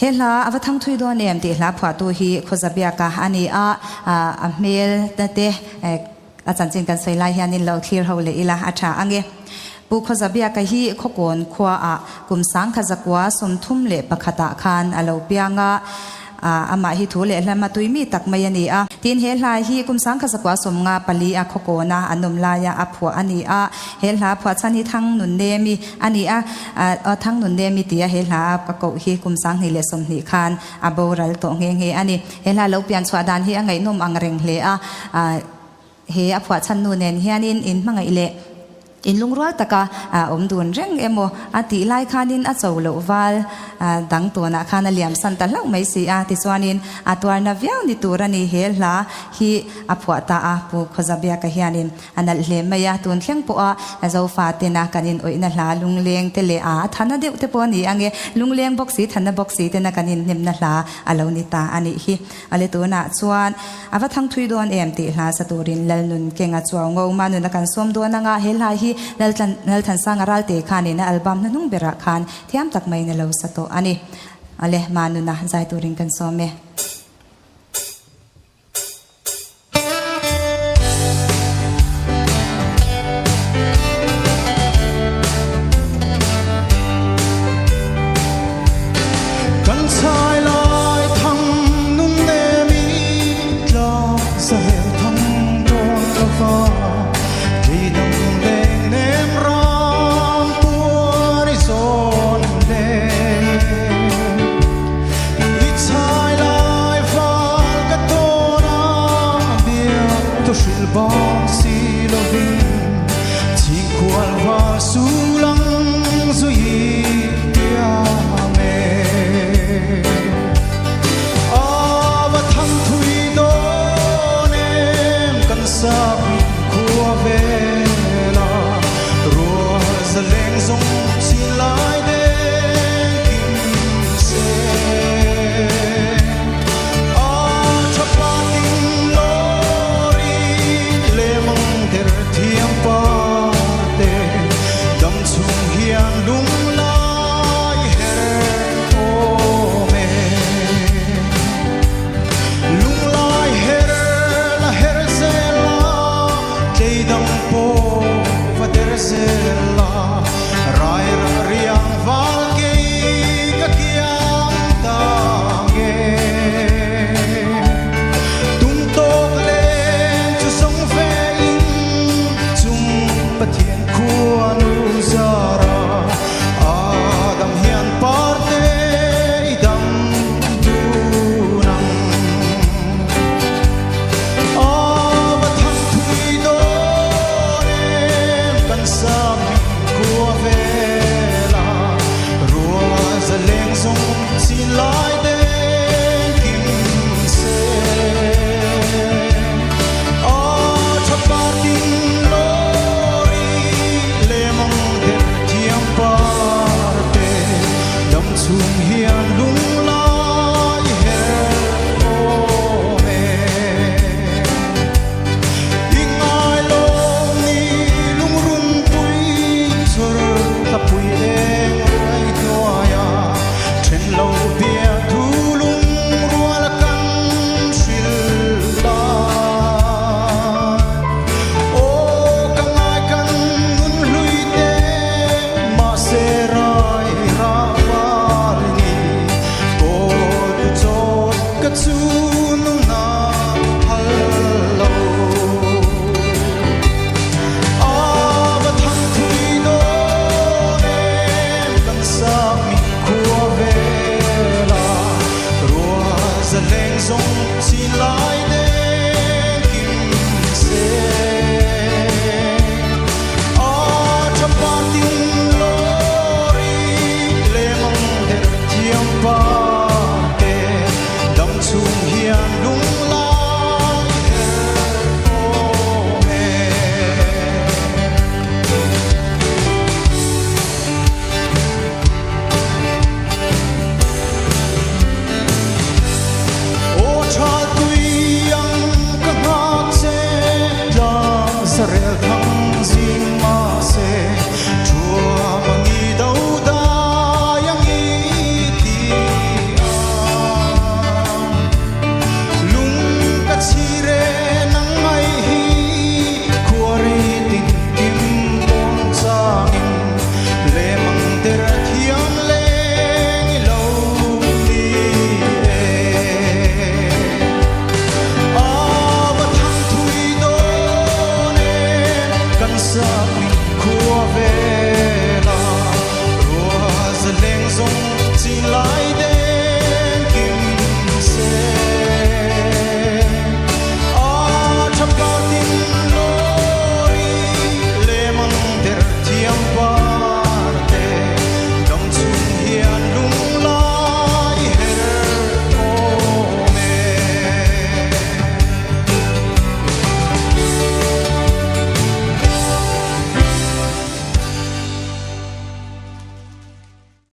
He hla a va thang thui dawn em tih hla phuahtu hi Khawzabiaka a ni a, a hmel te a chanchin kan sawi lai hianin lo thlir ho leh ila a tha ang e. Pu Khawzabiaka hi Khawkawn khuaah kum sangkha zakua 31 ah khan a lo piang a, amah hi thu leh hlama tui mi tak mai a ni a. Tin, he hla hi kum 1954 a Khawkawna an awm laia a phuah a ni a. He hla phuah chhan hi Thangnunemi a ni a, Thangnunemi tia he hla a koh hi kum 2020 khan a boral tawh nghe nghe a ni. He hla lo pian chhuah dan hi a ngaihnawm ang reng hle a, he a phuah chhan nu nen hianin in hmangaih leh in lungrual taka awm dun reng emaw a tih lai khanin a cho loh val dang tawnah khan a liam san ta hlauh mai si a, tichuanin a tuarna viau ni tur a ni. He hla hi a phuah ta a, Pu Khawzabiaka hianin A nalh hle mai a, tun thleng pawha Zofa tena kan inawihna hla lungleng te leh a thana deuh te pawh a ni ang e, lungleng bawk si thana bawk si tena kan inhnemna hla a lo ni ta a nih hi. A le tunah chuan a va thang thui dawn em tih hla sa turin Lalnun Kenga chuau ngo ma nuna kan sawm dawn anga he hla hi Lalthansanga Ralte khanin a album hnuhnung berah khan thiam tak maiin a lo sa tawh a ni. A le ma nuna zai turin kan sawm e. Kan chhai lai thang nun nem i tla sa hel thang dawn ka va Thei dang leng nem ram tuar i zawn le I chhai lai val ka tawn a biak tu hrilh bang si lovin chhingkhual val sulang zui tiang e. A va thang thui dawn em kan sak khua vela rua zaleng zawng chin lai den kim se. A tha pa ting lawri le mang der thiam parte dam chung hian lung lai her awm e. Lung lai her la her zel a, tlei dang pawh va der zel a, rai rah riang val kei ka kiang ta nge. Tum tawk len chu zawng ve in chung Pathian khuanu zara Adam hian parte i dam dun ang. A va thang thui dawn em kan sak khua vela rua zaleng zawng chin lai den kim se. A tha par ting lawri le mang der thiam parte dam chung hian lung lai her awm e. I ngai lawm ni lungrun pui chawr ta pui eng ruai hnuaia then lo bia thu lung rual kan hril lai. Aw ka ngai kan nun hlui te mahse rai rah val ni kawl tu chawt ka chu nung na phal lo. A va thang thui dawn em kan sak mi khua vela rua zaleng zawng chin lai den kim se. A tha pa ting lawri le mang der thiam pa